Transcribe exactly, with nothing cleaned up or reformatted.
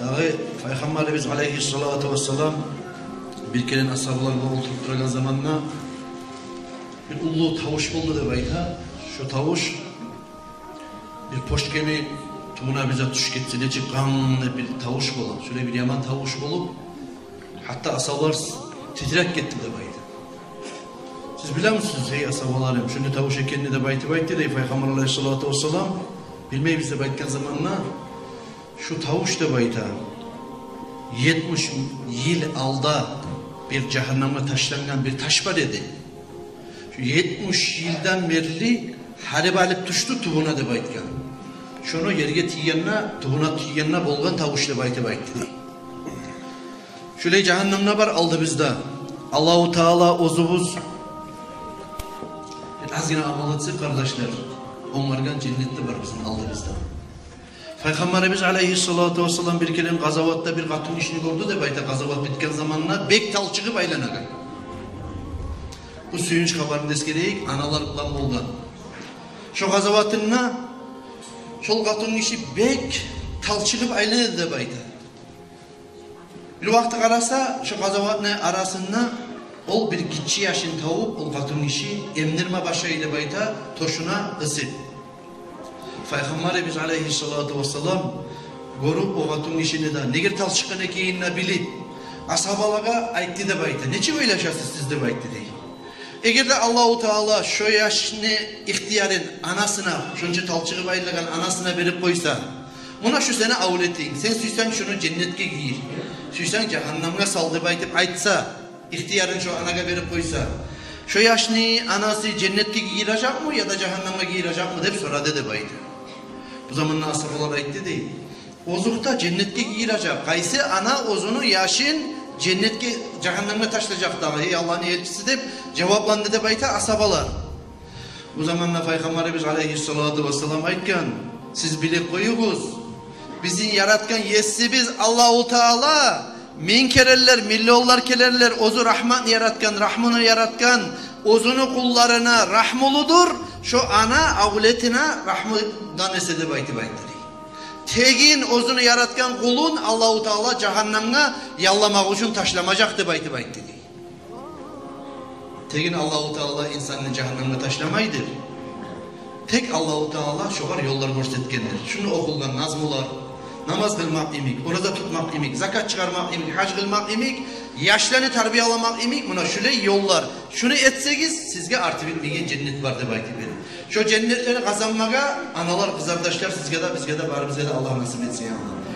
Дагъы Пайхаммарыбыз алайгьиссалату вассалам бир керен асгьабалар булан олтуруп турагъан заманда бир уллу тавуш болду деп айта. Шо тавуш бир пошкени тюбюне бир зат тюшюп гетсе, нечик къанг деп бир тавуш бола. Шолай бир яман тавуш болуп, гьатта асгьабалар титиреп гетди деп айта. Сиз билемисиз, гьей асгьабаларым, шунда тавуш экенни деп айтып айтды дей Пайхаммар алайгьиссалату вассалам. Билмейбиз деп айтгъан заманда, шу тавуш деп айта, етмиш йыл алда бир жагьаннамгъа ташлангъан бир таш бар эди. Шу етмиш йылдан берли гьариб алып тюшдю тюбюне деп айтгъан. Шону ерге тийгенде, тюбюне тийгенде болгъан тавуш деп айтып айтды дей. Шулай жагьаннамда бар алдыбызда. Аллагьу Таала оьзюбюз бир азгъына амал этсек, къардашлар, онгаргъан женнет де бар бизин алдыбызда. Пайхаммарыбыз алайгьиссалату вассалам бир керен къазаватда бир къатынгишини гёрдю деп айта, къазават битген заманда бек талчыгъып айланагъан. Бу сююнч хабарны эсгерейик, аналар булан болгъан. Шо къазаватында шол къатынгиши бек талчыгъып айланады деп айта. Бир вакъти къараса, шо къазаватны арасында ол бир гиччи яшын табып, ол къатынгиши эмдирме башлай деп айта, тёшюне къысып. Пайхаммарыбыз алайгьиссалату вассалам гёрюп о къатынгишини де, негер талчыкъгъан экенин де билип, асгьабалагъа айтды деп айта. Нечик ойлашасыз сиз деп айтды дей. Эгер де Аллагьу Таала шо яшны ихтиярын анасына, шонча талчыгъып айланагъан анасына берип къойса, муна шу сени авлетинг, сен сюйсенг шуну женнетге гийир, сюйсенг жагьаннамгъа сал деп айтып айтса, ихтиярын шо анагъа берип къойса, шо яшны анасы женнетге гийирежекми яда жагьаннамгъа гийирежекми деп сорады деп айта. Бу заманда асгьабалар айтды дей. Озокъда, женнетге гийирежек. Къайсы ана оьзюню яшын женнетге, жагьаннамгъа ташлажакъ дагъы, гьей Аллагьны элчиси, деп жавапланды деп айта асгьабалар. Бу заманда Пайхаммарыбыз алайгьиссалату вассалам айтгъан: «Сиз билип къоюгъуз, бизин яратгъан Есибиз Аллагьу Таала минг керенлер, миллионлар керенлер оьзю рагьматны яратгъан, рагьмуну яратгъан, оьзюню къулларына рагьмулудур, шо ана авлетине рагьмудан эсе», — деп айтып айтды дей. Тегин оьзюню яратгъан къулун Аллагьу Таала жагьаннамгъа ялламакъ учун ташламажакъ деп айтып айтды дей. Тегин Аллагьу Таала инсанны жагьаннамгъа ташламайдыр. Тек Аллагьу Таала шогъар ёллар гёрсетгендир. Шунда охулгъан назмулар, намаз къылмакъ йимик, ораза тутмакъ йимик, закат чыгъармакъ йимик, гьаж къылмакъ йимик, яшланы тарбияламакъ йимик, муна шулай ёллар. Шуну этсегиз, сизге арты битмеген женнет бар деп айтып берди. Шо женнетлени къазанмагъа, аналар, къызардашлар, сизге де, бизге де, барыбызгъа да Аллагь насип этсин, я Аллагь.